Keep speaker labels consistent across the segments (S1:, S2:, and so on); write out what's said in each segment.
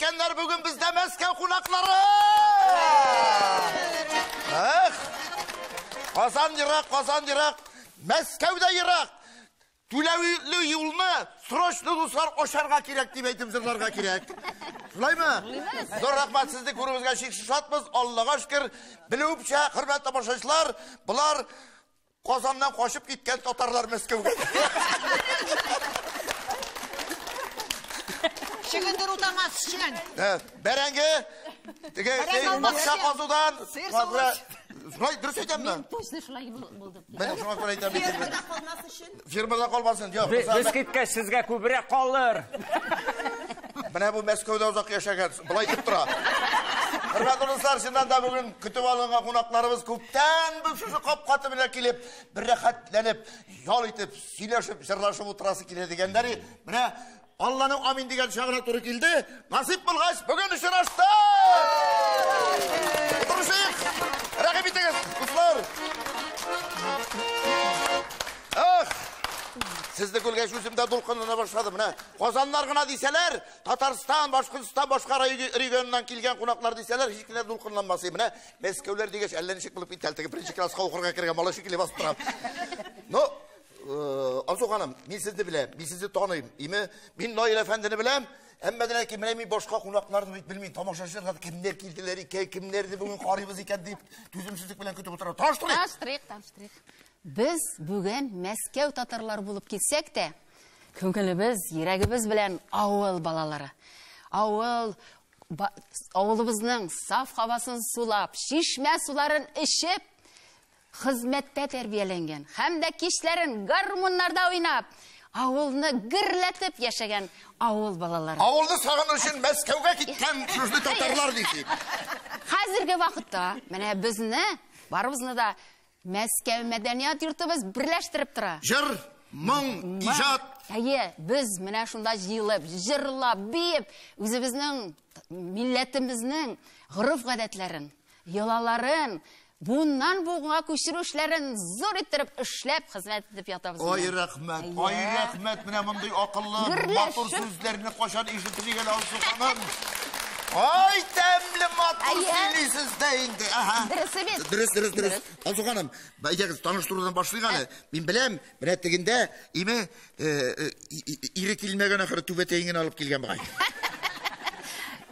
S1: киткәннәр, бүген бездә Мәскәү кунаклары! Эх! Казан ерак, Казан ерак, Мәскәү дә ерак. Түләүле юлны срочно, дуслар, ачарга кирәк дип әйтеп җырларга кирәк. Шулаймы? Зур рәхмәт, сезне күрүебезгә чиксез шатбыз. Аллага шөкер. Белүемчә, хөрмәтле тамашачылар, болар Казаннан качып киткән татарлар Мәскәүгә.
S2: Чөгендер утамас өчен.
S1: Бәрәңге, теге бакча казудан. Шулай дөрес әйтәмме?
S3: Мин точно шулай булды.
S1: Менә шуңа күрә әйтәм.
S2: Фермада калмас өчен.
S1: Фермада калмасын, юк.
S4: Без киткәч сезгә күбрәк калыр.
S1: Менә бу Мәскәүдә озак яшәгән, болай итеп тора. Хөрмәтле дуслар, чыннан да бүген көтеп алынган кунакларыбыз күптән бу шушы капка төбенә килеп, бер рәхәтләнеп, ял итеп, сөйләшеп, җырлашып утырасы килә дигәннәре, менә Алланың амин дигән чагына туры килде. Насыйп булгач, бүген очраштык! Утырышыйк! Рәхим итегез, дуслар! Ах! Сезне күргәч үзем дә дулкынлана башладым. Менә Казаннар гына дисәләр, Татарстан, Башкортстан, башка регионнан килгән кунаклар дисәләр, һич кенә дулкынланмас идем. Менә Мәскәүләр дигәч, әллә ничек булып китте. Теге беренче класска укырга кергән бала шикелле басып торам. Ну, Алсу ханым, мин сезне беләм, мин сезне таныйм. Име, мин Наил әфәндене беләм. Әмма дә ләкин менә мин башка кунакларны бит белмим. Тамашачылар кемнәр килделәр икән, кемнәрне бүген карыйбыз икән дип түземсезлек белән көтеп утырам. Таныштырыйк.
S3: Таныштырыйк, таныштырыйк. Без бүген Мәскәү татарлары булып килсәк тә, күңелебез, йөрәгебез белән авыл балалары. Авыл авылыбызның саф һавасын сулап, чишмә суларын эчеп, хезмәттә тәрбияләнгән һәм дә кичләрен гармуннарда уйнап, авылны гөрләтеп яшәгән авыл балалары.
S1: Авылны сагыну өчен Мәскәүгә киткән шушы татарлар дисез.
S3: Хәзерге вакытта менә безне, барыбызны да Мәскәү мәдәният йортыбыз берләштереп тора.
S1: Җыр, моң, иҗат.
S3: Әйе, без менә шунда җыелып, җырлап, биеп, үзебезнең милләтебезнең гореф-гадәтләрен, йолаларын буыннан буынга күчерү эшләрен зур иттереп эшләп, хезмәт итеп ятабыз.
S1: Ай рәхмәт, ай рәхмәт, менә мондый акыллы, матур сүзләрне кайчан ишетер икән Алсу ханым. Ай, тәмле матур сөйлисез дә инде.
S3: Дөресе бит.
S1: Дөрес, дөрес, дөрес. Алсу ханым, әйдәгез, таныштырудан башлыйк әле. Мин беләм, менә тегендә име ире килмәгән ахыры түбәтәен генә алып килгән бугай.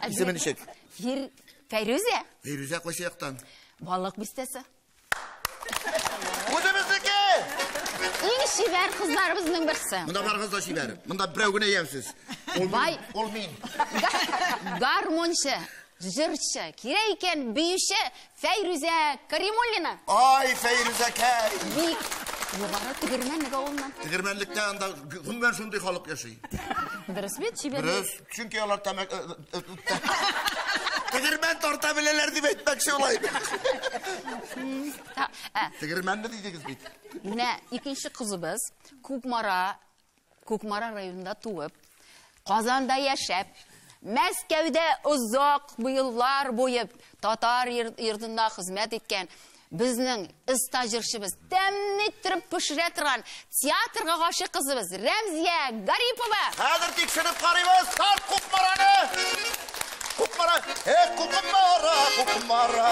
S1: Исеме ничек?
S3: Фәйрүзә.
S1: Фәйрүзә кайсы яктан?
S3: Балык бистәсе.
S1: Үзебезнеке!
S3: Иң чибәр кызларыбызның берсе.
S1: Монда барыгыз да чибәр. Монда берәү генә ямьсез. Ул
S3: Бай.
S1: Ул мин.
S3: Гармунчы, җырчы, кирәк икән биюче Фәйрүзә Каримуллина.
S1: Ай, Фәйрүзәкәй!
S3: Бик югары Тегермәнлек авылыннан.
S1: Тегермәнлектә анда гомумән шундый халык яши.
S3: Дөрес бит, чибәр.
S1: Дөрес, чөнки алар тәмәк Тегермән тарта беләләр дип әйтмәкче улай. Тегермәнне дидегез бит.
S3: Менә икенче кызыбыз Кукмара, Кукмара районында туып, Казанда яшәп, Мәскәүдә озак еллар буе татар йортында хезмәт иткән безнең оста җырчыбыз, тәмле иттереп пешерә торган театрга гашыйк кызыбыз Рәмзия Гарипова.
S1: Хәзер тикшереп карыйбыз, тарт Кукмараны! Кукмара, э, Кукмара, Кукмара,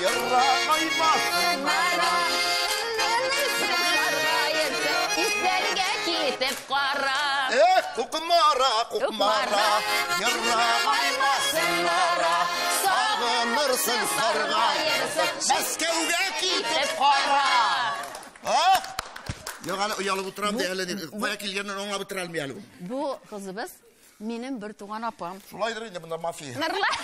S1: ерагаймасын.
S3: Исләргә китеп кара.
S1: Эх, Кукмара, Кукмара, ерагаймасыннар, сагынырсың саргаерсың, Мәскәүгә китеп кара. Ах! Юк, әле оялып утырам ди, әле кая килгәнен аңлап бетерә алмый әле бу.
S3: Бу кызыбыз минем бер туган апам.
S1: Шулайдыр инде монда мафия.
S3: Нурлат.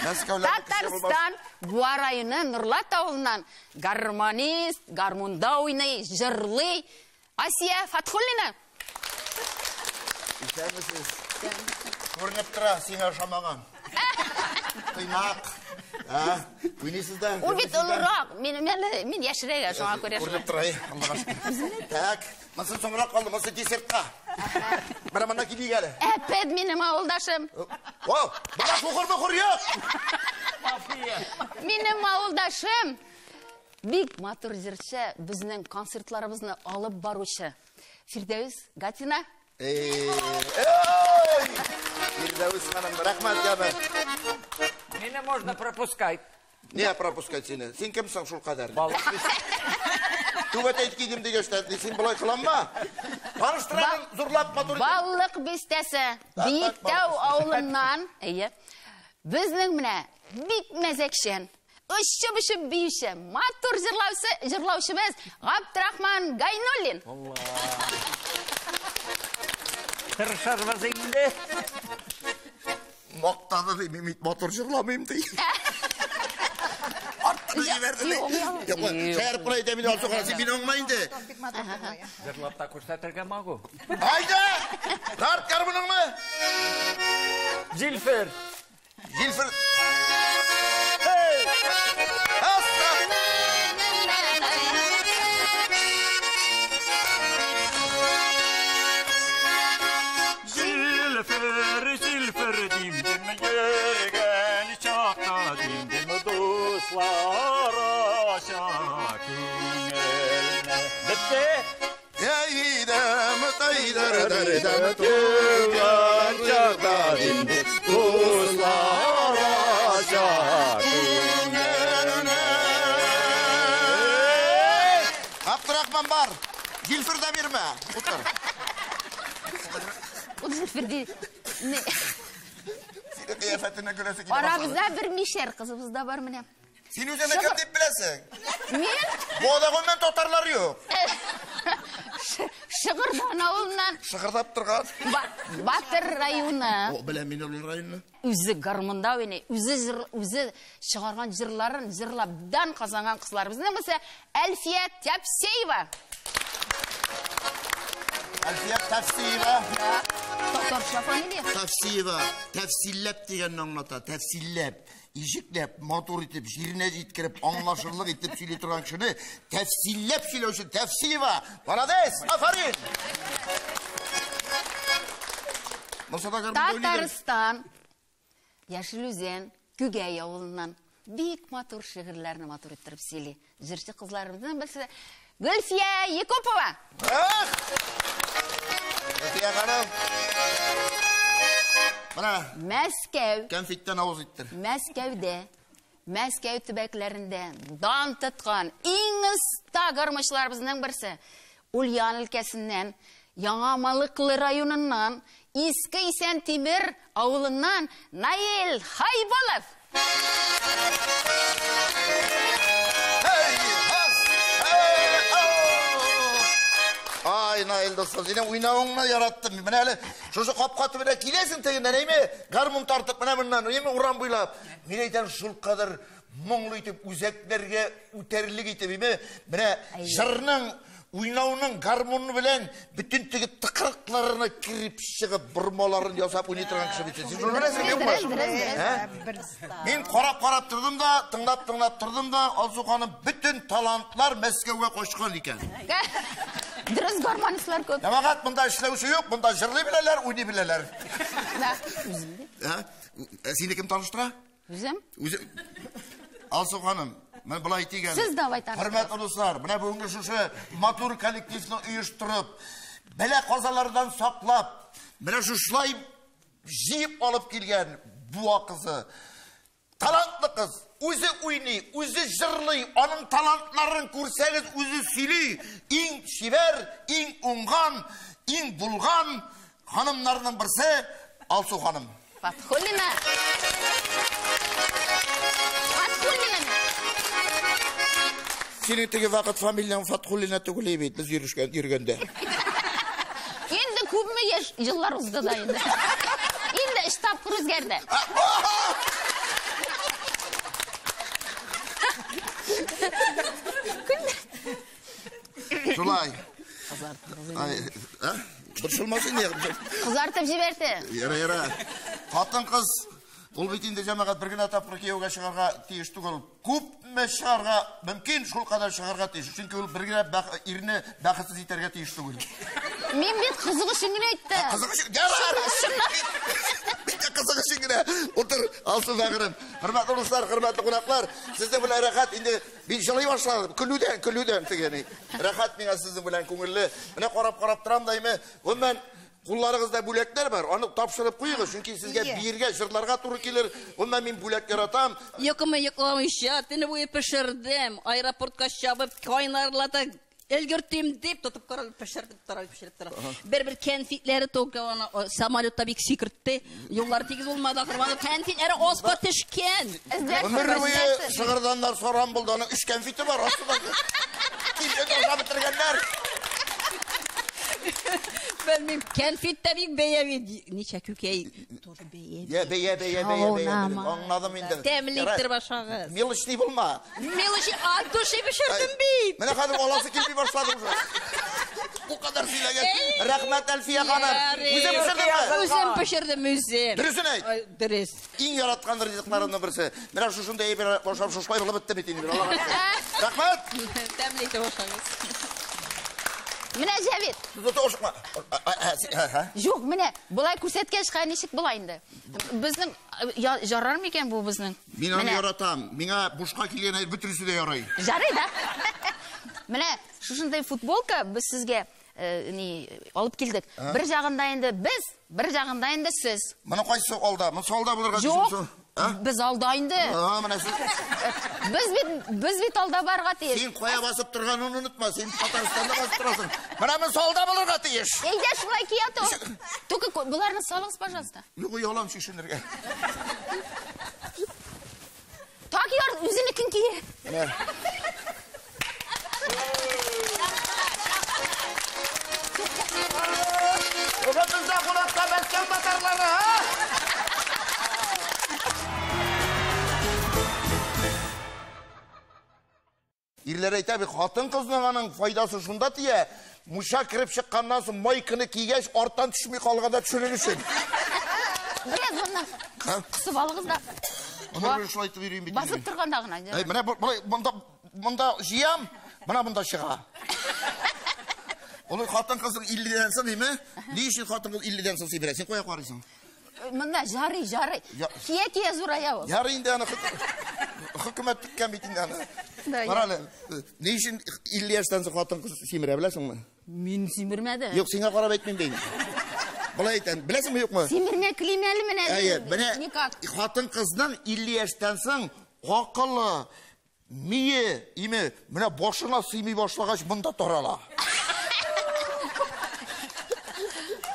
S3: Татарстан, Буа районы, Нурлат авылыннан гармонист, гармунда уйный, җырлый Асия Фатхуллина.
S1: Исәнмесез. Күренеп тора, сиңа ошамаган. Тыйнак. Ә, уйныйсыз да.
S3: Ул бит олырак. Мин әле мин яшьрәк, шуңа күрә.
S1: Күренеп тора, Аллага шөкер. Так, монысы соңрак калды, монысы десертка. Менә монда килик әле.
S3: Әпәт минем авылдашым.
S1: О, монда сукыр-мукыр юк.
S3: Минем авылдашым. Бик матур җырчы, безнең концертларыбызны алып баручы Фирдәүс Гатина.
S1: Эй, Фирдәвес ханым, рәхмәт, яме.
S4: Мине можно пропускать.
S1: Не пропускать сине? Син кемсең шул кадәр? Түбәтәй кидем дигәч тә, син болай кыланма. Таныштырамын, зурлап матур итеп.
S3: Баллык бистәсе, Биектау авылыннан, әйе. Безнең менә бик мәзәкчән, очып-очып биюче, матур җырлаучы, җырлаучыбыз Габдрахман Гайнуллин.
S4: Тырышарбыз инде.
S1: Мактады ди, мин бит матур җырламыйм ди. Арттырып җибәрде ди. Юк, шаярып кына әйтәм инде, Алсу ханым, син мине аңла инде.
S4: Җырлап та күрсәтергә могу.
S1: Айда! Тарт гармуныңны!
S4: Җилфер.
S1: Җилфер. Аста!
S4: Җилфер, җилфер дим-дим йөргән чакта дим-дим дуслар ача күңелне. Бетте.
S1: Әйдәм, тайдар, дәрдәм, туган чакта дим-дим дуслар ача күңелне. Абдрахман бар. Җилфер дә бирмә. Утыр.
S3: Ул Җилфер ди. Не?
S1: Синең кыяфәтеннән көләсе килә башлады.
S3: Арабызда бер мишәр кызыбыз да бар менә.
S1: Син үзеңне кем дип беләсең?
S3: Мин
S1: Буада гомумән татарлар юк.
S3: Шыгырдан авылыннан
S1: Шыгырдап торган.
S3: Батыр районы.
S1: О, беләм мин ул районны.
S3: Үзе гармунда уйный, үзе җыр, үзе чыгарган җырларын җырлап дан казанган кызларыбызның берсе Әлфия Тяпсеева.
S1: Әлфия Тәфсиева.
S3: Татарча фамилия.
S1: Тәфсиева, тәфсилләп дигәнне аңлата, тәфсилләп, ишекләп, матур итеп, җиренә җиткереп, аңлашырлык итеп сөйли торган кешене тәфсилләп сөйләүче Тәфсиева. Молодец, афәрин! Монысы да гармунда уйныйдыр.
S3: Татарстан, Яшел Үзән, Күгәй авылыннан бик матур шигырьләрне матур иттереп сөйли. Җырчы кызларыбызның берсе Гөлфия Якупова.
S1: Эх! Гөлфия ханым. Менә
S3: Мәскәү,
S1: кәнфиттән авыз иттер.
S3: Мәскәүдә, Мәскәү төбәкләрендә дан тоткан иң оста гармунчыларыбызның берсе. Ульян өлкәсеннән, Яңа Малыклы районыннан, Иске Исәнтимер авылыннан Наил Хайбулов.
S1: Hey, has, hey, oh! Ай, Наил дустым, синең уйнавыңны яраттым. Менә әле шушы капка төбенә киләсең тегеннән, әйме? Гармун тартып менә моннан, әйме, урам буйлап. Мин әйтәм, шул кадәр моңлы итеп, үзәкләргә үтәрлек итеп, әйме? Менә җырның, уйнауның гармуны белән бөтен теге тыкрыкларына кереп чыгып, бормаларын ясап уйный торган кеше бит син. Син шуны беләсеңме, юкмы?
S3: Дөрес, дөрес, дөрес.
S1: Ә? Мин карап-карап тордым да, тыңлап-тыңлап тордым да, Алсу ханым бөтен талантлар Мәскәүгә качкан икән.
S3: Дөрес, гармонистлар күп.
S1: Җәмәгать, монда эшләүче юк, монда җырлый беләләр, уйный беләләр.
S3: Да, үзем дә.
S1: Ә? Ә сине кем таныштыра?
S3: Үзем.
S1: Үзе. Алсу ханым, менә болай әйтик әле.
S3: Сез давай таныштырыгыз.
S1: Хөрмәтле дуслар, менә бүгенге шушы матур коллективны оештырып, бәла-казалардан саклап, менә шушылай җыеп алып килгән Буа кызы, талантлы кыз, үзе уйный, үзе җырлый, аның талантларын күрсәгез, үзе сөйли. Иң чибәр, иң уңган, иң булган ханымнарның берсе Алсу ханым.
S3: Фатхуллина. Фатхуллина.
S1: Синең теге вакыт фамилияң Фатхуллина түгел бит, без йөрешкән, йөргәндә.
S3: Инде күпме яшь еллар узды да инде. Инде өч тапкыр үзгәрде.
S1: Шулай. Ай, ә? Борчылмас инде.
S3: Кызартып җибәрде.
S1: Яра, яра. Хатын-кыз ул бит инде җәмәгать бер генә тапкыр кияүгә чыгарга тиеш түгел. Күпме чыгарга мөмкин, шул кадәр чыгарга тиеш. Чөнки ул бер генә ирне бәхетсез итәргә тиеш түгел.
S3: Мин бит кызык өчен генә әйттем.
S1: Кызык өчен. Ярар. Бит тә кызык өчен генә. Утыр, Алсу бәгырем. Хөрмәтле дуслар, хөрмәтле кунаклар, сезнең белән рәхәт инде мин җылый башладым. Көлүдән, көлүдән дигән. Рәхәт миңа сезнең белән күңелле. Менә карап-карап торам да име. Гомумән, Кулларыгызда бүләкләр бар, аны тапшырып куегыз, чөнки сезгә биергә, җырларга туры килер. Гомумән мин бүләк яратам.
S5: Йокымы йокламыйча, төне буе пешердем. Аэропортка чабып, кайнарлата өлгертим дип тотып карап пешердем, тора, пешереп тора. Бер-бер кәнфитләре только аны самолетта бик сикертте. Юллар тигез булмады, ахыры кәнфитләре аска төшкән.
S1: Гомер буе Шыгырданнар саран булды, аның 3 кәнфите бар астында. Килгән ашап бетергәннәр.
S5: Белмим, кәнфит тә бик бәя бит. Ничә күкәй тоже бәя.
S1: Я, бәя, бәя, бәя, бәя. Аңладым инде.
S5: Тәмле иттереп ашагыз.
S1: Мелочный булма.
S5: Мелочи от души пешердем бит.
S1: Менә хәзер аласы килми башлады уже. Бу кадәр сөйләгән. Рәхмәт, Әлфия ханым. Үзең пешердеңме?
S5: Үзем пешердем, үзем.
S1: Дөресен әйт.
S5: Дөрес.
S1: Иң яраткан ризыкларымның берсе. Менә шушындай әйбер ашап шушылай булып бетте бит инде. Аллага шөкер. Рәхмәт.
S5: Тәмле итеп ашагыз.
S3: Менә Җәвит.
S1: Ашыкма.
S3: Юк, менә болай күрсәткәч, хәзер ничек була инде? Безнең ярар микән бу безнең?
S1: Мин аны яратам. Миңа бушка килгән әйбер бөтенесе дә ярый.
S3: Ярый да. Менә шушындай футболка без сезгә ни алып килдек. Бер җагында инде без, бер җагында инде сез.
S1: Моны кайсы алда? Монысы алда булырга
S3: тиеш. Без алда инде.
S1: Менә сез.
S3: Без бит алда барырга тиеш.
S1: Син кая басып торганын онытма, син Татарстанда басып торасың. Менә монысы алда булырга тиеш.
S3: Әйдә шулай кия тор. Только боларны салыгыз, пожалуйста.
S1: Юк, оялам чишенергә.
S3: Так яр, үзенекен кие.
S1: Менә. Бүген бездә кунакта Мәскәү татарлары, ha? Ирләр әйтә бит, хатын-кызның аның файдасы шунда тия. Мунча кереп чыкканнан соң майканы кигәч, арттан төшми калганда төшерер өчен.
S3: Бераз моннан кысып алыгыз да.
S1: Аны шулай итеп йөрим бит.
S3: Басып торганда гына.
S1: Әй, менә болай монда җыям, менә монда чыга. Ул хатын-кызның 50-дән соң, димме? Ни өчен хатын-кыз 50-дән соң сиберә? Син кая карыйсың?
S3: Монда жарый, жарый. Кия-кия зурая ул.
S1: Ярый инде аны хөкүмәт теккән бит инде аны. Кара әле, ни өчен 50 яшьтән соң хатын-кыз симерә, беләсеңме?
S3: Мин симермәдем.
S1: Юк, сиңа карап әйтмим дим. Болай әйтәм, беләсеңме, юкмы?
S3: Симермә килим әле менә.
S1: Әйе, менә хатын-кызның 50 яшьтән соң акылы, мие, име, менә башына сыймый башлагач, монда тарала.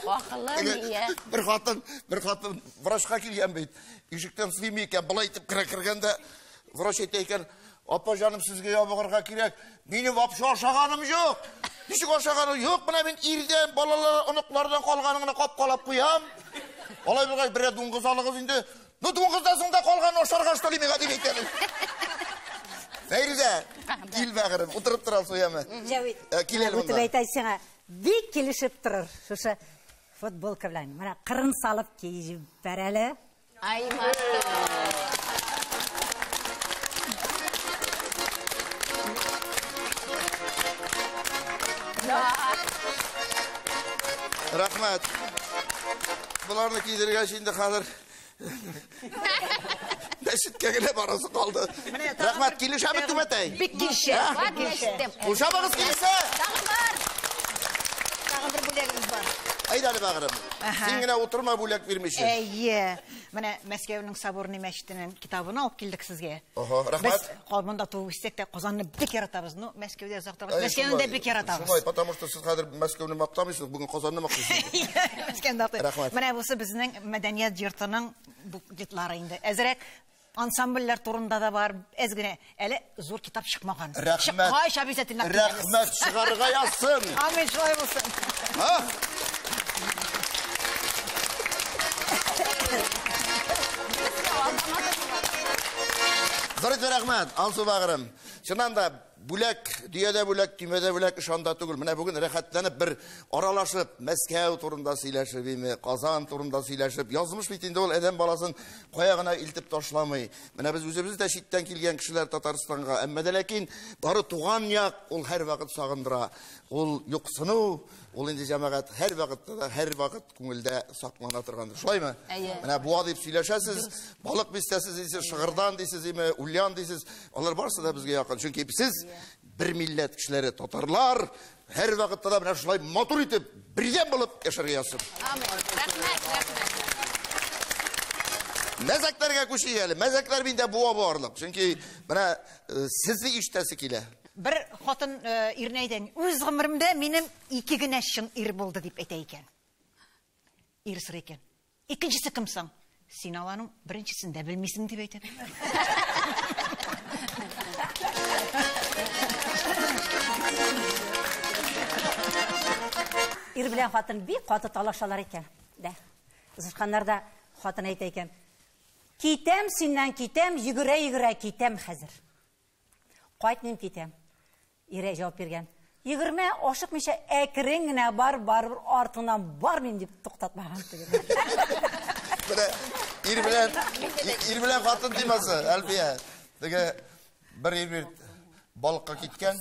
S3: Акылы, мие.
S1: Бер хатын врачка килгән бит. Ишектән сыймый икән, болай итеп керә кергәндә врач әйтә икән, апа җаным, сезгә ябыгырга кирәк. Минем вообще ашаганым юк. Ничек ашаганым юк? Менә мин ирдән, балалар, оныклардан калганын гына капкалап куям. Алай булгач, берәр дуңгыз алыгыз инде. Ну, дуңгыздан соң да калганын ашарга что ли миңа дип әйтә. Фәйрүзә, кил бәгырем, утырып тор алсу, яме.
S6: Җәвит,
S1: кил әле монда.
S6: Үтеп әйтә сиңа, бик килешеп торыр шушы футболка белән. Менә кырын салып киеп җибәр әле.
S3: Ай, матур.
S1: Рәхмәт. Боларны кидергәч инде хәзер мәчеткә генә барасы калды. Рәхмәт, килешәме түбәтәй?
S2: Бик килешә.
S1: Кушабыгыз килешә.
S3: Тагын бар.
S2: Тагын бер бүләгебез бар.
S1: Әйдә әле бәгырем. Син генә утырма бүләк бирмичә.
S2: Әйе. Менә Мәскәүнең Соборный мәчетенең китабын алып килдек сезгә.
S1: Ага, рәхмәт.
S2: Без монда туып үссек тә Казанны бик яратабыз. Ну, Мәскәүдә озак торабыз. Мәскәүне дә бик яратабыз.
S1: Шулай, потому что сез хәзер Мәскәүне мактамыйсыз, бүген Казанны мактыйсыз.
S2: Мәскәүне мактыйм.
S1: Рәхмәт.
S2: Менә бусы безнең мәдәният йортының буклетлары инде. Әзрәк ансамбльләр турында да бар, әз генә. Әле зур китап чыкмаган.
S1: Рәхмәт.
S2: Чыккач обязательно.
S1: Рәхмәт, чыгарга язсын.
S2: Амин, шулай булсын.
S1: Зур рәхмәт, Алсу бәгырем. Чыннан да бүләк, дөядә бүләк, төймәдә бүләк эш анда түгел. Менә бүген рәхәтләнеп бер аралашып, Мәскәү турында сөйләшеп, име, Казан турында сөйләшеп, язмыш бит инде ул адәм баласын кая гына илтеп ташламый. Менә без үзебез дә читтән килгән кешеләр Татарстанга, әмма дә ләкин бары туган як ул һәрвакыт сагындыра. Ул юксыну, ул инде җәмәгать һәрвакытта да, һәрвакыт күңелдә саклана торгандыр. Шулаймы? Менә буа дип сөйләшәсез, балык бистәсе дисез, Шыгырдан дисез, име, Ульян дисез, алар барысы да безгә якын. Чөнки сез бер милләт кешеләре татарлар һәр вакытта да менә шулай матур итеп, бердәм булып яшәргә язсын.
S3: Амин. Рәхмәт, рәхмәт.
S1: Мәзәкләргә күчик әле. Мәзәкләр миндә буа барлык. Чөнки менә сезне ишетәсе килә.
S2: Бер хатын иренә әйтә, үз гомеремдә минем ике генә чын ир булды дип әйтә икән. Ир сорый икән. Икенчесе кем соң? Син аларның беренчесен дә белмисең дип әйтә.
S6: Ир белән хатын бик каты талашалар икән. Дә. Узышканнар да хатын әйтә икән. Китәм синнән, китәм, йөгерә-йөгерә китәм хәзер. Кайтмыйм, китәм. Ире җавап биргән. Йөгермә, ашыкмыйча әкрен генә бар, барыбер артыңнан бармыйм дип туктатмаган теге.
S1: Менә ир белән хатын темасы, Әлфия. Теге бер ир бит балыкка киткән.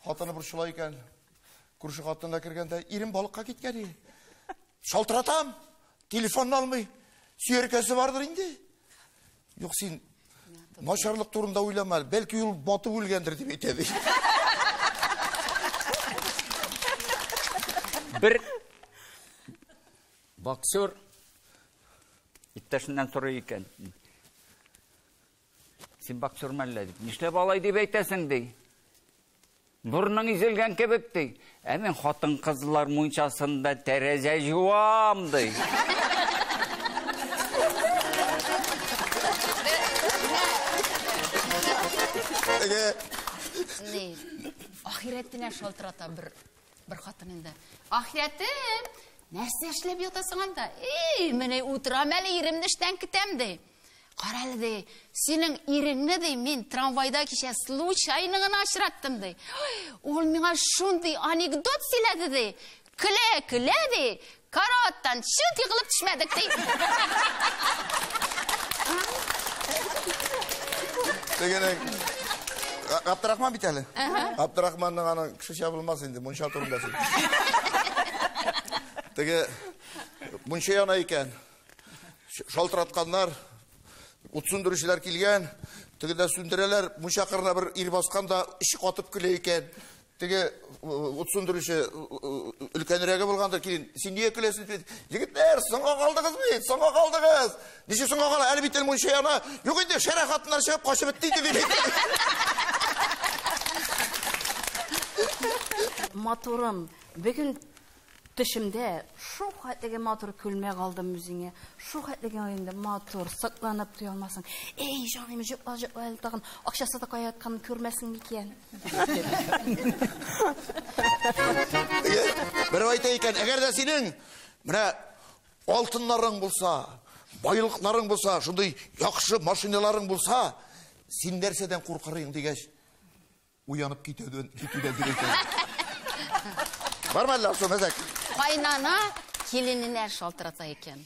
S1: Хатыны борчыла икән. Күрше хатынга кергәндә, ирем балыкка киткән. Шалтыратам, телефонны алмый. Сөяркәсе бардыр инде. Юк, син начарлык турында уйлама, бәлки ул батып үлгәндер дип әйтә ди.
S4: Бер боксер иптәшеннән сорый икән. Син боксер мәллә дип. Нишләп алай дип әйтәсең ди. Бурның изелгән кебек ди. Ә мин хатын-кызлар мунчасында тәрәзә жуам ди.
S3: Ни, ахирәтенә шалтырата бер хатын инде. Ахирәтем, нәрсә эшләп ятасың анда? Эй, менә утырам әле, иремне эштән көтәм ди. Кара әле ди, синең иреңне ди, мин трамвайда кичә случайно гына очраттым ди. Ой, ул миңа шундый анекдот сөйләде ди. Көлә, көлә ди, караваттан чүт егылып төшмәдек ди.
S1: Тегенең Габдрахман бит әле. Габдрахманның аның кешечә булмас инде, мунча турында сөйли. Теге мунча яна икән. Шалтыратканнар, ут сүндерүчеләр килгән, теге дә сүндерәләр, мунча кырына бер ир баскан да эче катып көлә икән. Теге ут сүндерүче өлкәнрәге булгандыр, килен, син нигә көләсең дип. Егетләр, соңга калдыгыз бит, соңга калдыгыз. Ничек соңга кала? Әле бит мунча яна. Юк инде, шәрә хатыннар чыгып качып бетте инде дип.
S5: Матурым, бүген төшемдә шул хәтлеге матур күлмәк алдым үзеңә. Шул хәтлеге инде матур, сыкланып туя алмасың. Эй, җаным, җокла, җокла әле тагын. Акчасы да кая ятканын күрмәсең микән?
S1: Берәү әйтә икән, әгәр дә синең менә алтыннарың булса, байлыкларың булса, шундый яхшы машиналарың булса, син нәрсәдән куркырың дигәч, уянып китүдән китүдән дип әйтә. Бармы әллә, Алсу, мәзәк?
S3: Кайнана килененә шалтырата икән.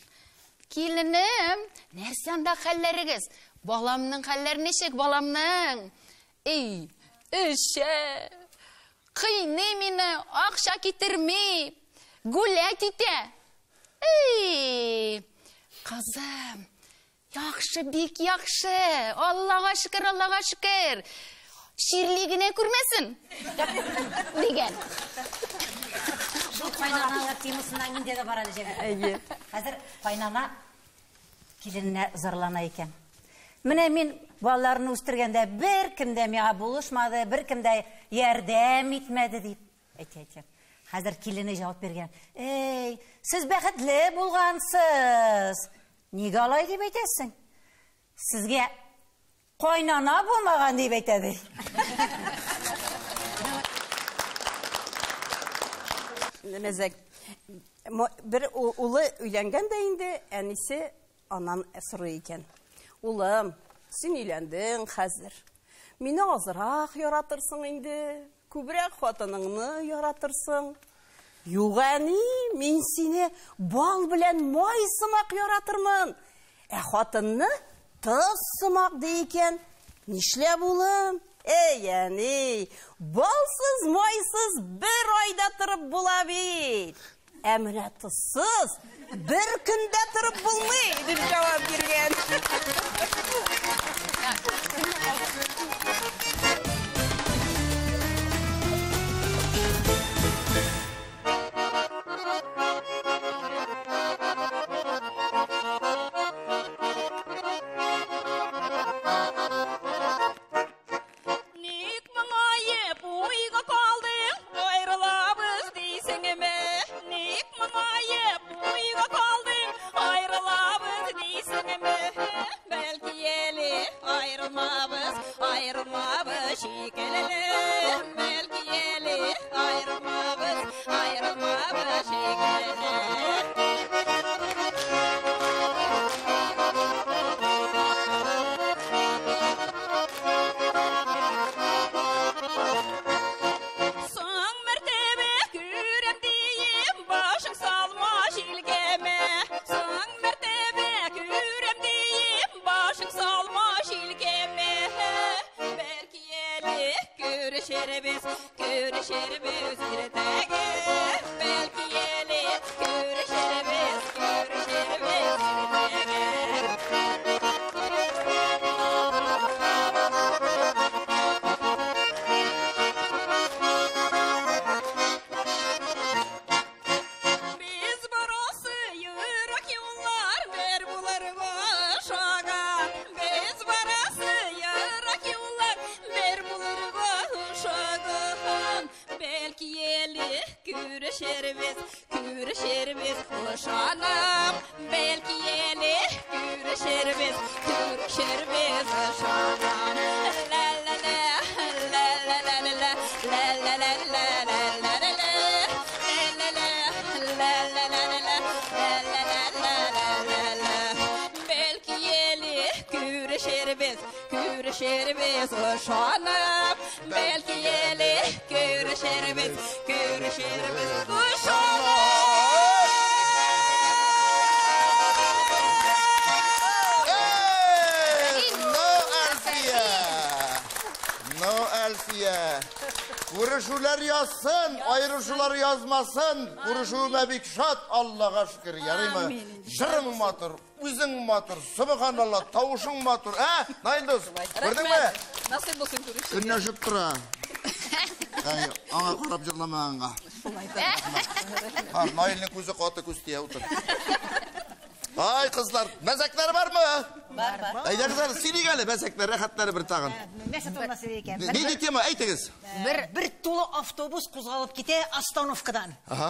S3: Киленем, нәрсә анда хәлләрегез? Баламның хәлләре ничек, баламның? Эй, эшә, кыйный мине, акча китерми, гүлә китә. Эй, кызым, яхшы, бик яхшы, Аллага шөкер, Аллага шөкер. Чирли генә күрмәсен, дигән.
S6: Шул кайнаналар темасына миндә дә бар әле, Җәмилә.
S5: Әйе.
S6: Хәзер кайнана килененә зарлана икән. Менә мин балаларны үстергәндә бер кем дә миңа булышмады, бер кем дә ярдәм итмәде дип әйтә икән. Хәзер килене җавап биргән. Эй, сез бәхетле булгансыз. Нигә алай дип әйтәсең? Сезгә кайнана булмаган дип әйтә ди.
S7: Мәзәк. Бер улы өйләнгән дә инде, әнисе аннан сорый икән. Улым, син өйләндең хәзер. Мине азрак яратырсың инде, күбрәк хатыныңны яратырсың. Юк, әни, мин сине бал белән май сымак яратырмын. Ә хатынны тоз сымак ди икән. Нишләп, улым? Эй, әни, балсыз, майсыз бер айда торып була бит. Ә менә тозсыз бер көндә торып булмый, дип җавап биргән.
S5: шикелле. Бәлки әле аерылмабыз, аерылмабыз шикелле. Соң мәртәбә күрәм диеп, башың салма җилгәмә. Соң мәртәбә күрәм диеп, башың салма җилгәмә. Бәлки әле күрешербез, күрешербез иртәгә. Бәлки әле күрешербез, күрешербез иртәгә. Без барасы ерак юллар бер булыр ошаган. Без барасы ерак юллар бер булыр ошаган. Бәлки әле күрешербез, күрешербез ышанам. Бәлки әле күрешербез, күрешербез ышанам. Ла-ла-ла, ла-ла-ла-ла-ла, ла-ла-ла-ла-ла-ла-ла. Бәлки әле күрешербез, күрешербез ышанып. Бәлки әле күрешербез, күрешербез ышанып.
S1: Эй, ну, Әлфия! Ну, Әлфия! Күрешүләр язсын, аерышулар язмасын. Күрешүемә бик шат, Аллага шөкер. Ярыймы? Җырың матур, үзең матур, субханалла, тавышың матур. Ә, Наил дус, күрдеңме?
S5: Насыйп булсын күрешергә.
S1: Көнләшеп тора. Әй, аңа карап җырламаганга. Ха, Наилнең күзе каты күз тия утыр. Ай, кызлар, мәзәкләр бармы?
S6: Бар, бар.
S1: Әйдәгез әле, сөйлик әле мәзәкләр, рәхәтләре бер тагын.
S2: Нәрсә турында сөйли икән?
S1: Нинди тема, әйтегез.
S2: Бер тулы автобус кузгалып китә остановкадан.
S1: Ага.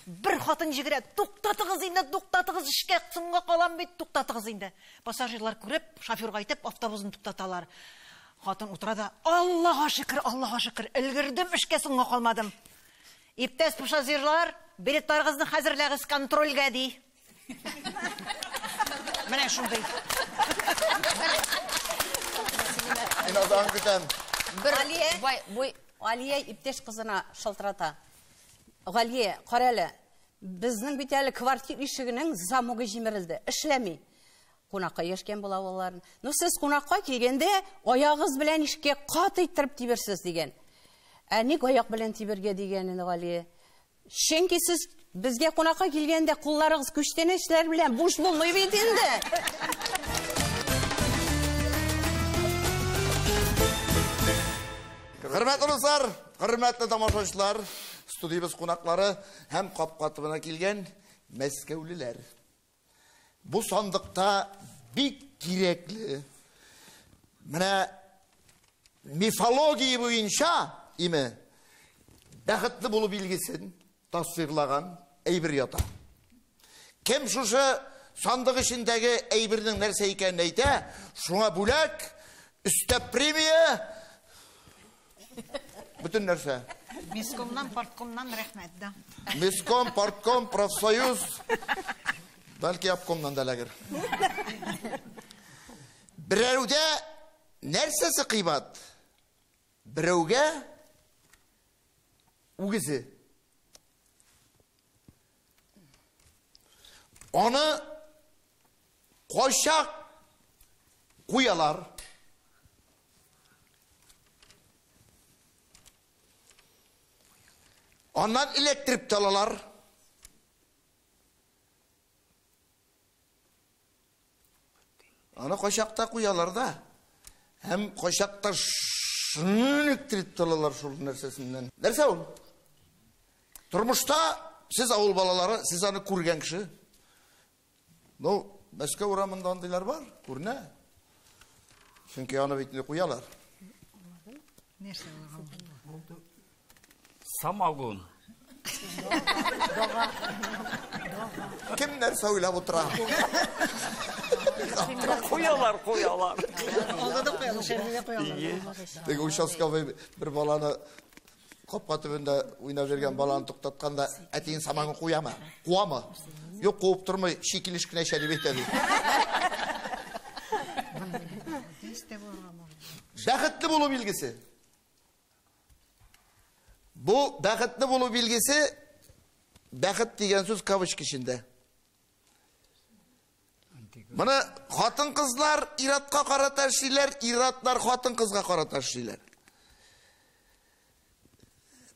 S2: Бер хатын җигерә, туктатыгыз инде, туктатыгыз, эшкә соңга калам бит, туктатыгыз инде. Пассажирлар күреп, шоферга әйтеп, автобусны туктаталар. Хатын утыра да, Аллага шөкер, Аллага шөкер, өлгердем, эшкә соңга калмадым. Иптәш пассажирлар, билетларыгызны хәзерләгез контрольгә, ди. Менә шундый.
S1: Мин азагын көтәм.
S3: Бер
S7: Алия.
S3: бай буй
S7: Алия иптәш кызына шалтырата. Галия, кара әле, безнең бит әле квартир ишегенең замогы җимерелде, эшләми. Кунакка яшкән була алар. Ну, сез кунакка килгәндә аягыгыз белән ишеккә каты иттереп тиберсез дигән. Ә ник аяк белән тибергә дигән инде Галия? Чөнки сез безгә кунакка килгәндә кулларыгыз күчтәнәчләр белән буш булмый бит инде.
S1: Хөрмәтле дуслар, хөрмәтле тамашачылар, студиябез кунаклары һәм капка төбенә килгән мәскәүлеләр. Бу сандыкта бик кирәкле. Менә мифология буенча име бәхетле булу билгесен тасвирлаган әйбер ята. Кем шушы сандык эчендәге әйбернең нәрсә икәнен әйтә, шуңа бүләк, өстәп премия, бөтен нәрсә.
S2: Месткомнан, парткомнан рәхмәт, да.
S1: Местком, партком, профсоюз, бәлки обкомнан да эләгер. Берәүдә нәрсәсе кыйбат? Берәүгә үгезе. Аны кайчак куялар. Аннан эләктереп тә алалар. Аны кайчакта куялар да. Һәм кайчакта эләктереп тә алалар шул нәрсәсеннән. Нәрсә ул? Тормышта сез авыл балалары, сез аны күргән кеше. Ну, Мәскәү урамында андыйлар бар, күренә. Чөнки аны бит инде куялар.
S2: Нәрсә ул?
S4: Самогон.
S1: Кем нәрсә уйлап утыра?
S4: Куялар, куялар.
S2: Алда да куялар, шәрдә дә куялар.
S1: Теге участковый бер баланы капка төбендә уйнап йөргән баланы туктатканда, әтиең самогон куямы? Куамы? Юк, куып тормый, чи килеш кенә эчә дип әйтә ди. Бәхетле булу билгесе. Бу бәхетле булу билгесе, бәхет дигән сүз кавычка эчендә. Моны хатын-кызлар ир-атка карата эшлиләр, ир-атлар хатын-кызга карата эшлиләр.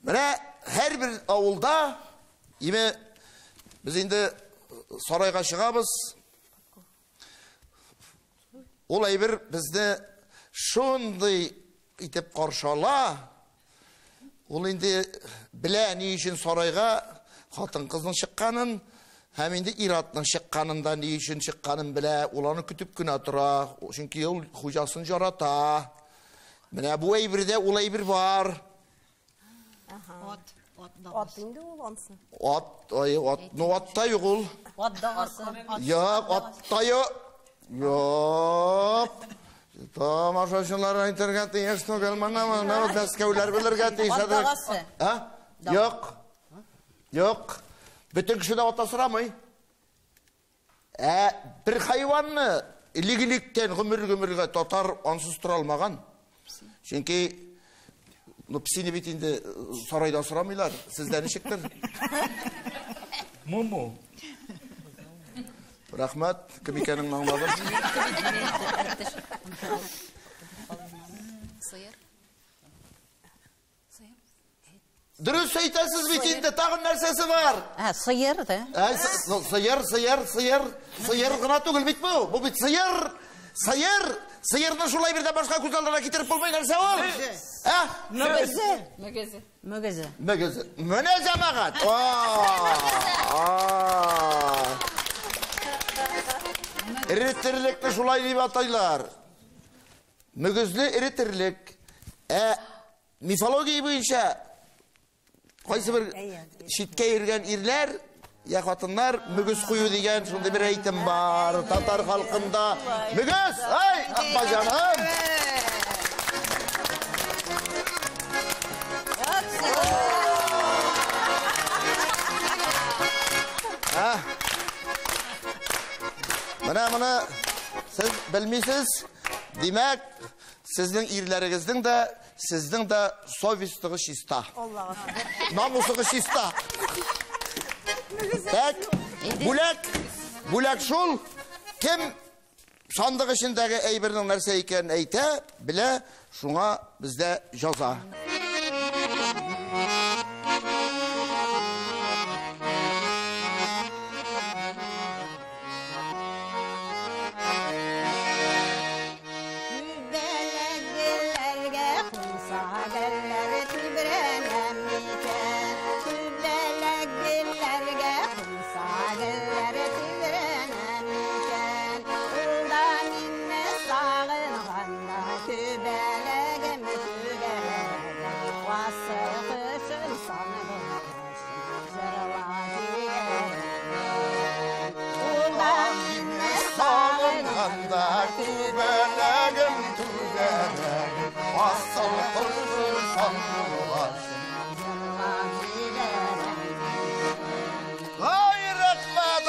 S1: Менә һәрбер авылда, име, без инде сарайга чыгабыз. Ул әйбер безне шундый итеп каршы ала. Ул инде белә ни өчен сарайга хатын-кызның чыкканын, һәм инде ир-атның чыкканын да ни өчен чыкканын белә. Ул аны көтеп кенә тора, чөнки ул хуҗасын ярата. Менә бу әйбердә ул әйбер бар.
S6: Ат, ат
S7: да. Ат инде ул ансы.
S1: Ат, ай, ат, ну атта юк ул.
S6: Ат дагасы.
S1: Юк, атта юк. Юк. Тамашачылар әйтергә тиеш түгел, моны, моны Мәскәүләр белергә тиеш.
S6: Ат дагасы.
S1: А? Юк. Юк. Бөтен кеше дә ат асрамый. Ә бер хайванны элек-электән гомер-гомергә татар ансыз тора алмаган. Чөнки, ну, псине бит инде сарайда асрамыйлар. Сездә ничектер?
S4: Муму.
S1: Рәхмәт, кем икәнеңне аңладым.
S3: Сыер.
S1: Дөрес әйтәсез бит инде, тагын нәрсәсе бар?
S6: Ә, сыер да.
S1: Ә, сыер, сыер, сыер, сыер гына түгел бит бу. Бу бит сыер, сыер, сыерны шулай бирдән башка күз алдына китереп булмый, нәрсә ул? Ә?
S6: Мөгезе. Мөгезе. Мөгезе.
S1: Мөгезе. Менә җәмәгать. Эре терлекне шулай дип атайлар. Мөгезле эре терлек. Ә мифология буенча кайсы бер читкә йөргән ирләр я хатыннар мөгез кую дигән шундый бер әйтем бар татар халкында. Мөгез! Ай, апа җаным! Менә моны сез белмисез. Димәк, сезнең ирләрегезнең дә, сезнең дә совестыгы чиста.
S7: Аллага шөкер.
S1: Намусыгы чиста. Так, бүләк, бүләк шул, кем сандык эчендәге әйбернең нәрсә икәнен әйтә, белә, шуңа бездә җаза. Түбәләгем, түбәләгем, асыл кошым сандугачым. Ай, рәхмәт!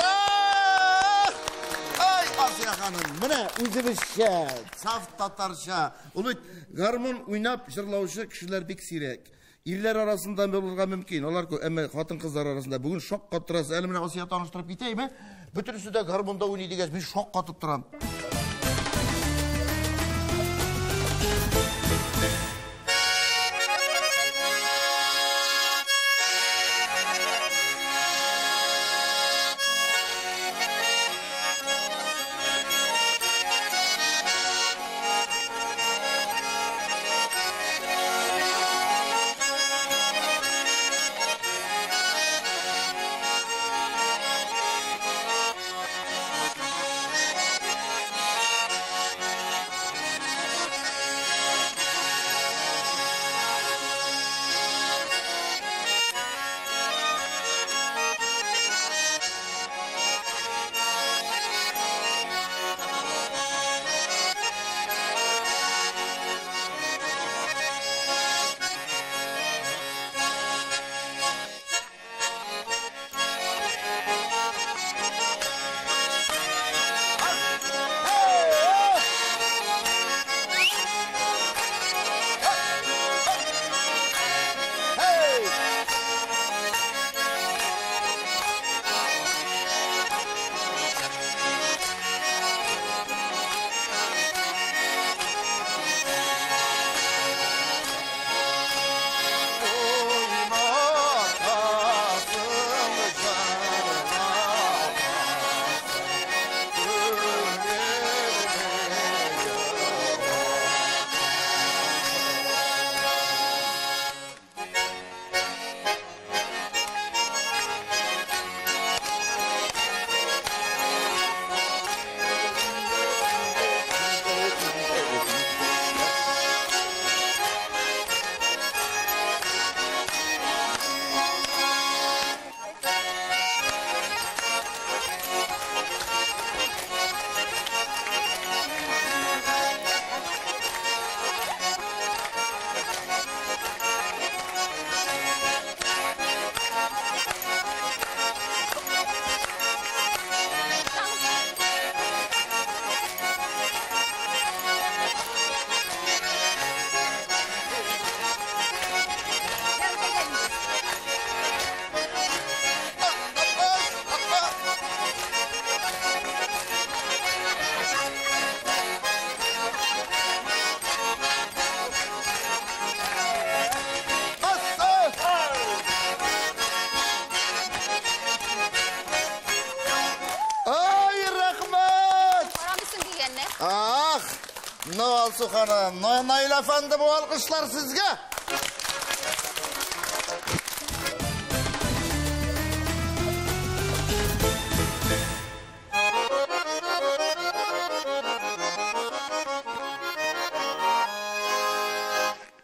S1: Ай, Асия ханым, менә үзебезчә, саф татарча. Ул бит гармун уйнап җырлаучы кешеләр бик сирәк. Ирләр арасында булырга мөмкин, алар күп, әмма хатын-кызлар арасында бүген шаккатырасыз. Әле менә Асия таныштырып китәйме? Бөтенесе дә гармунда уйный дигәч, мин шаккатып торам. Ну, Алсу ханым, ну, Наил әфәнде, бу алкышлар сезгә.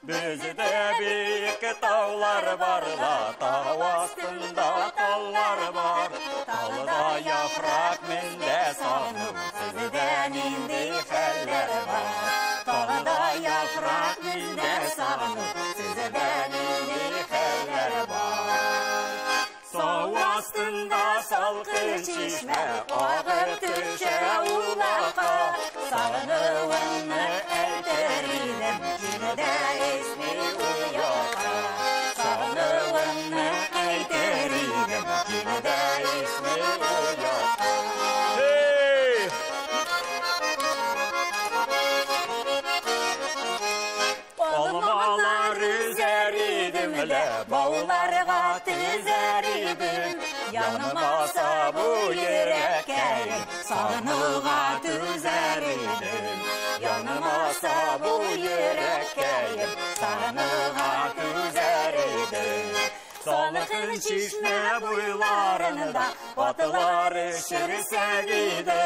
S4: Бездә бик таулар бар ла, тау астында таллар бар. Талда яфрак миндә сагыну, сездә нинди хәлләр бар? Талда яфрак миндә сагыну, сездә нинди хәлләр бар? Сау астында салкын чишмә агып төшә улакка. Сагынуымны әйтер идем, җилдә исми ул якка. Сагынуымны әйтер идем, җилдә исми ул якка. Эй! Алмалар өзәр идем лә, бауларга тезәр идем. Яныма сабу йөрәккәем, сагынуга түзәр идем. Яныма сабу йөрәккәем, сагынуга түзәр идем. Салкын чишмә буйларында атлар эчерсәк иде.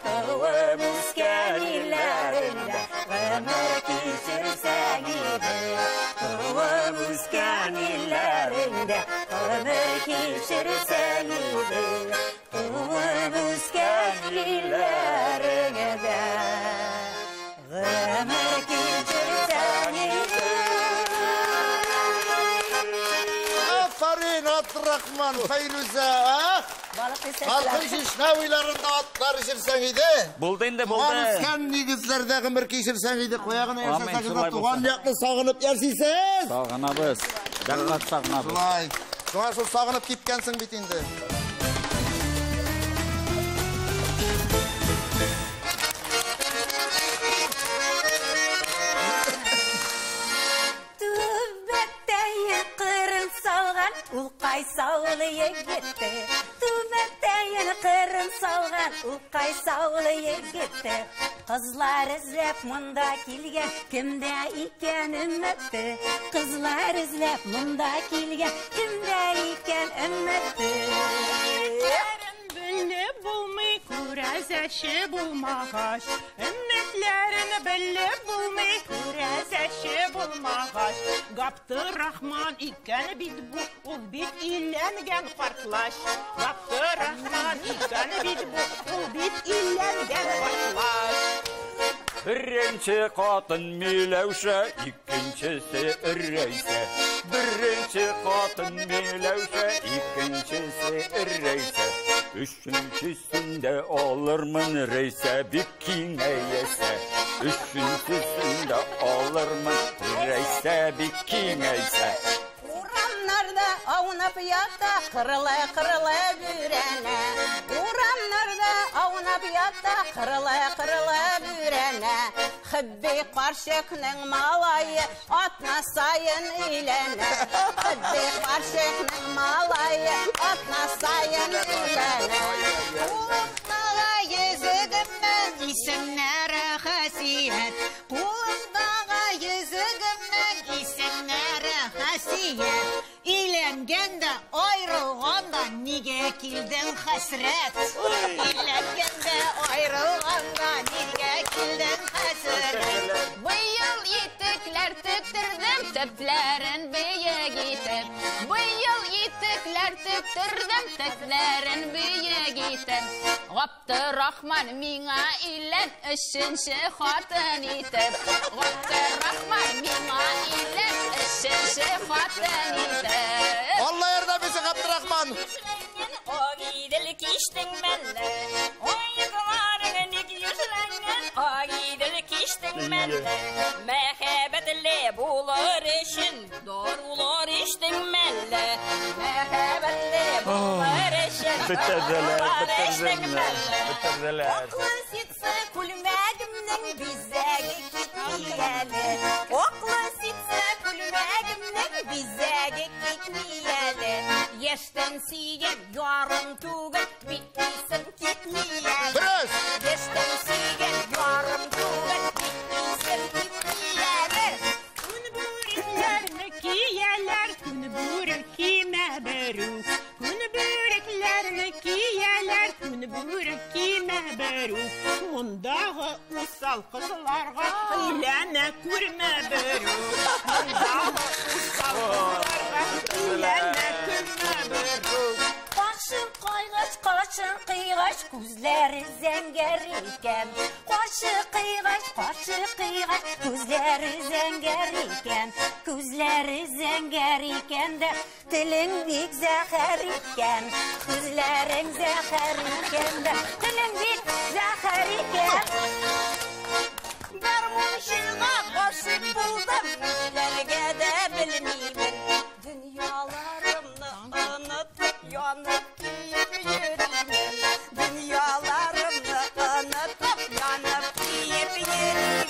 S4: Туып үскән илләрендә гомер кичерсәк иде. Туып үскән илләрендә гомер кичерсәк иде. Туып үскән илләреңдә гомер кичерсәң иде.
S1: Афәрин, Абдрахман, Фәйрүзә, а? Салкын чишмә буйларында атлар эчерсәң иде.
S4: Булды инде, булды.
S1: Туган үскән нигезләрдә гомер кичерсәң иде, кая гына
S4: Амин,
S1: яшәсәгез дә
S4: шулай
S1: туган
S4: булсын.
S1: якны сагынып яшисез.
S4: Сагынабыз. Дәгъват сагынабыз.
S1: Шулай. Шуңа шул сагынып киткәнсең бит инде.
S6: Түбәтәйе кырын салган, ул кайсы авыл егете? Түбәтәйе кырын салган, ул кайсы авыл егете? Кызлар эзләп монда килгән, кемдә икән өмете? Кызлар эзләп монда килгән, кемдә икән өмете?
S8: Белеп булмый, күрәзәче булмагач. Өммәтләрен белеп булмый, күрәзәче булмагач. Габдыррахман икән бит бу, ул бит өйләнгән картлач. Габдыррахман икән бит бу, ул бит өйләнгән картлач.
S4: Беренче хатын Миләүшә, икенчесе Рәйсә. Беренче хатын Миләүшә, икенчесе Рәйсә. Өченчесендә алырмын Рәйсә бик киңәйсә. Өченчесендә алырмын Рәйсә бик киңәйсә.
S7: Урамнарда аунап ята, кырыла-кырыла бүрәнә. Урамнарда аунап ята, кырыла-кырыла бүрәнә. Хыбби карчыкның малае атна саен өйләнә. Хыбби карчыкның малае атна саен өйләнә.
S2: Кулымдагы йөзегемнең исемнәре хасият. Кулымдагы йөзегемнең исемнәре хасият. Өйләнгән дә, аерылган да нигә килдең хәсрәт? Өйләнгән дә, аерылган да нигә килдең хәсрәт?
S3: Быел итекләр тектердем, төпләрен биек итеп. Быел итекләр тектердем, төпләрен биек итеп. Габдыррахман миңа өйлән, өченче хатын итеп. Габдыррахман миңа өйлән, өченче хатын итеп.
S1: Алла ярдәм итсен, Габдрахман.
S5: Агидел кичтең мәллә, аякларың ник юшләнгән? Агидел кичтең мәллә, мәхәббәтле булыр өчен дарулар эчтең мәллә? Мәхәббәтле булыр өчен
S4: Бетерделәр,
S5: дарулар эчтең
S4: бетерделәр,
S5: мәллә?
S4: бетерделәр.
S7: Аклы ситсы күлмәгемнең бизәге китми әле. Аклы ситсы күлмәгемнең бизәге китми әле. Яшьтән сөйгән ярым түгел, бит исем китми әле.
S1: Дөрес.
S7: Яшьтән сөйгән ярым түгел, бит
S8: күрмә берүк. Мондагы усал кызларга өйләнә күрмә берүк.
S6: Кашын кайгач, кашын кыйгач, күзләре зәңгәр икән. Кашы кыйгач, кашы кыйгач, күзләре зәңгәр икән. Күзләре зәңгәр икән дә, телең бик зәһәр икән. Күзләрең зәһәр икән дә, телең бик зәһәр икән.
S7: Гармунчыга гашыйк булдым, нишләргә дә белмимен. Дөньяларымны онытып, янып киеп йөримен. Дөньяларымны онытып, янып киеп йөримен.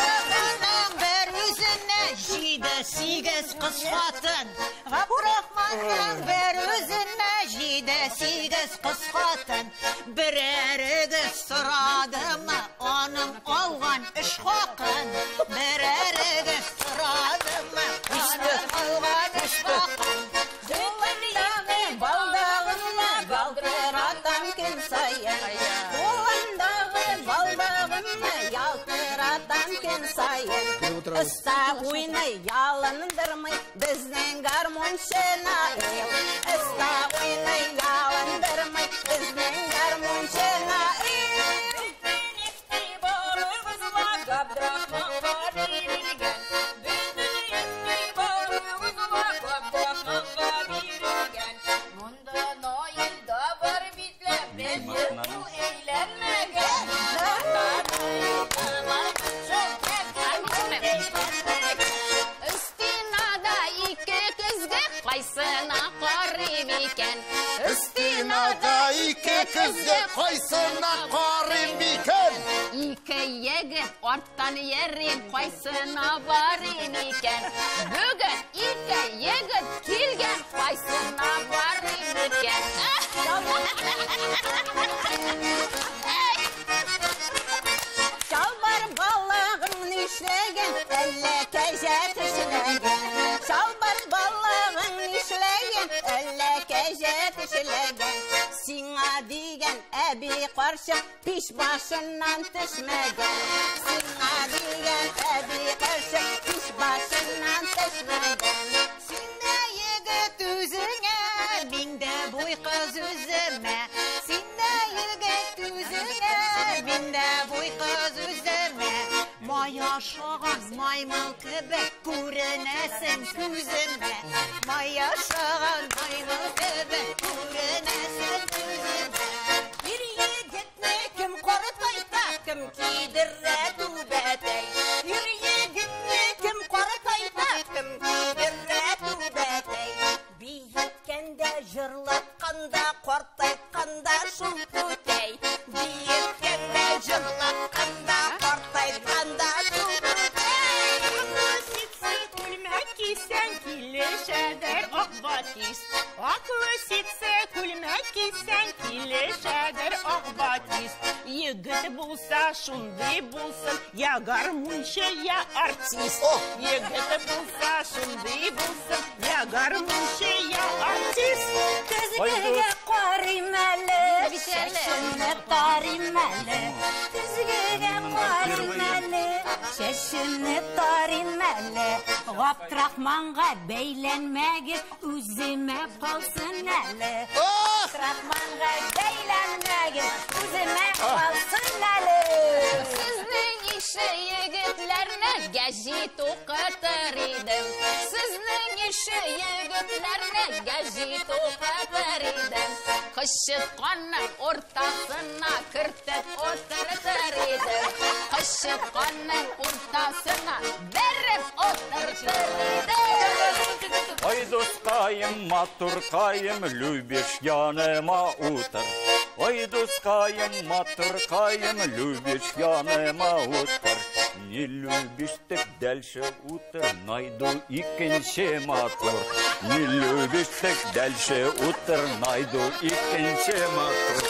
S2: Габдрахманның бер үзенә 7-8 кыз хатын. Габдрахманның бер үзенә 7-8 кыз хатын. Берәрегез сорадымы аның алган эш хакын? Берәрегез сорадымы аның алган эш хакын?
S7: Кулындагы балдагымны ялтыратам көн саен. Кулындагы балдагымны ялтыратам көн саен. Оста уйный, ялындырмый безнең гармунчы Наил. Оста уйный, ялындырмый безнең гармунчы Наил. Бөтен игътибарыгызга Габдрахманга бирелгән. Бөтен игътибарыгызга Габдрахманга бирелгән. Монда Наил да бар бит лә, бәлки ул әйләнмәгән. Монда Наил да бар бит, шул әйләнмәгән.
S3: Стенада ике көзге, кайсына карыйм икән?
S1: Стенада ике көзге, кайсына карыйм икән?
S3: Ике егет арттан йөрим, кайсына барыйм икән? Бүген ике егет килгән, кайсына барыйм икән?
S7: Чалбар балагың нишләгән, әллә кәҗә тешләгән. Чалбар балагың нишләгән, әллә кәҗә тешләгән. Сиңа дигән әби карчык пич башыннан төшмәгән. Сиңа дигән әби карчык пич башыннан төшмәгән.
S2: Син дә егет үзеңә, мин дә буй кыз үземә. Син дә егет үзеңә, мин дә буй кыз үземә. Май ашаган маймыл кебек күренәсең күземә. Май ашаган маймыл кебек күренәсең күземә.
S7: Ир егетне кем картайта, кем кидерә түбәтәй. Ир егетне кем картайта, кем кидерә түбәтәй. Биеткәндә, җырлатканда, картайтканда шул түтәй. Биеткәндә, җырлатканда, картайтканда шул түтәй.
S8: Ситсы күлмәк кисәң, килешәдер ак батист. Аклы ситсы күлмәк кисәң, килешәдер ак батист. Егет булса шундый булсын, я гармунчы, я артист. Егет булса шундый булсын, я гармунчы, я артист.
S6: Көзгегә карыйм әле, чәчемне тарыйм әле. Көзгегә карыйм әле, чәчемне тарыйм әле. Габдрахманга бәйләнмәгез, үземә калсын әле. Габдрахманга бәйләнмәгез, үземә калсын әле.
S3: Сезнең ише егетләрне гәҗит укытыр идем. Сезнең ише егетләрне гәҗит укытыр идем. Кычытканның уртасына кертеп утыртыр идем. Кычытканның уртасына бәреп утыртыр идем.
S4: Ой, дускаем, матуркаем, любишь яныма утыр. Ой, дускаем, матуркаем, любишь яныма утыр. Не любишь, так дальше утыр, найду икенче матур. Не любишь, так дальше утыр, найду икенче матур.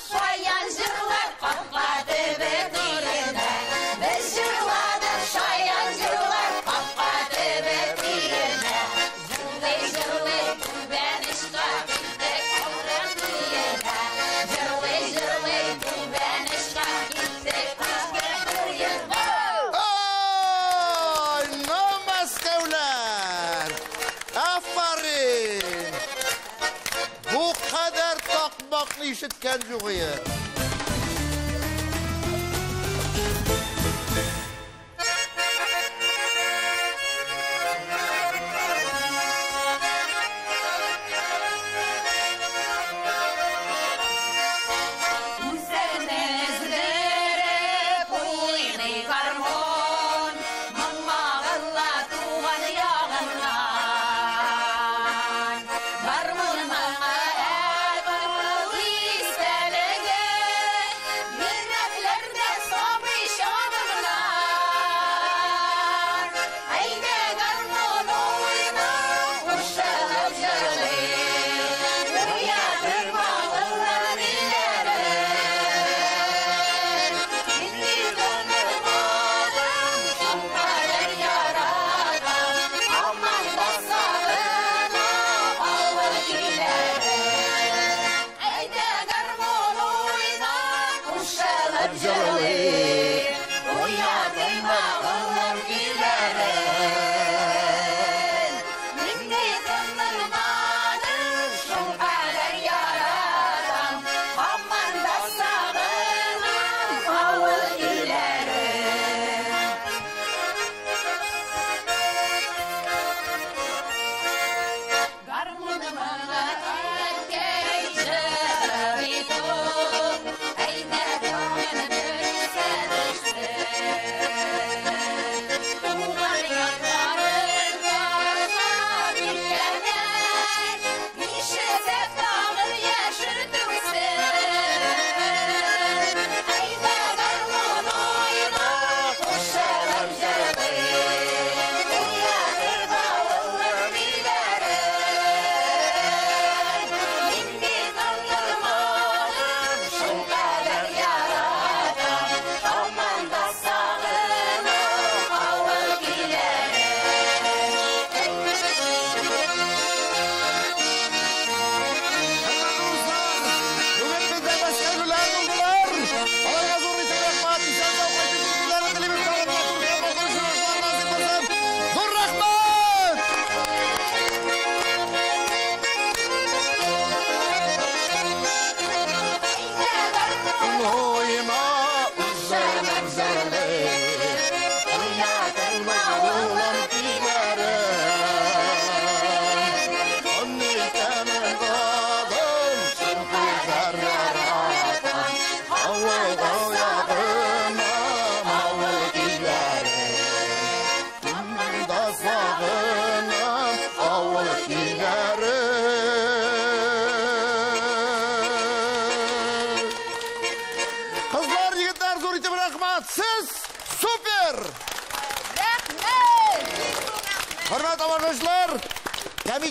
S3: Шаян җырлар капка төбе түренә. Без җырладык шаян җырлар капка төбе түренә. Җырлый җырлый түбән очка киттек авырын өенә. Җырлый җырлый түбән очка киттек авырын өенә.
S1: ишеткән югые.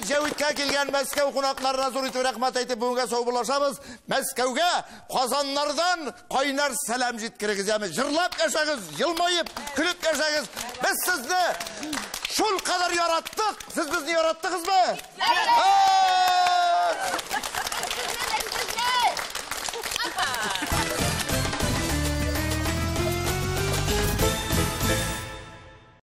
S1: Җәвиткә килгән Мәскәү кунакларына зур итеп рәхмәт әйтеп бүгенгә саубуллашабыз. Мәскәүгә Казаннардан кайнар сәлам җиткерегез, яме җырлап яшәгез, елмаеп, көлеп яшәгез. Без сезне шул кадәр яраттык. Сез безне яраттыгызмы?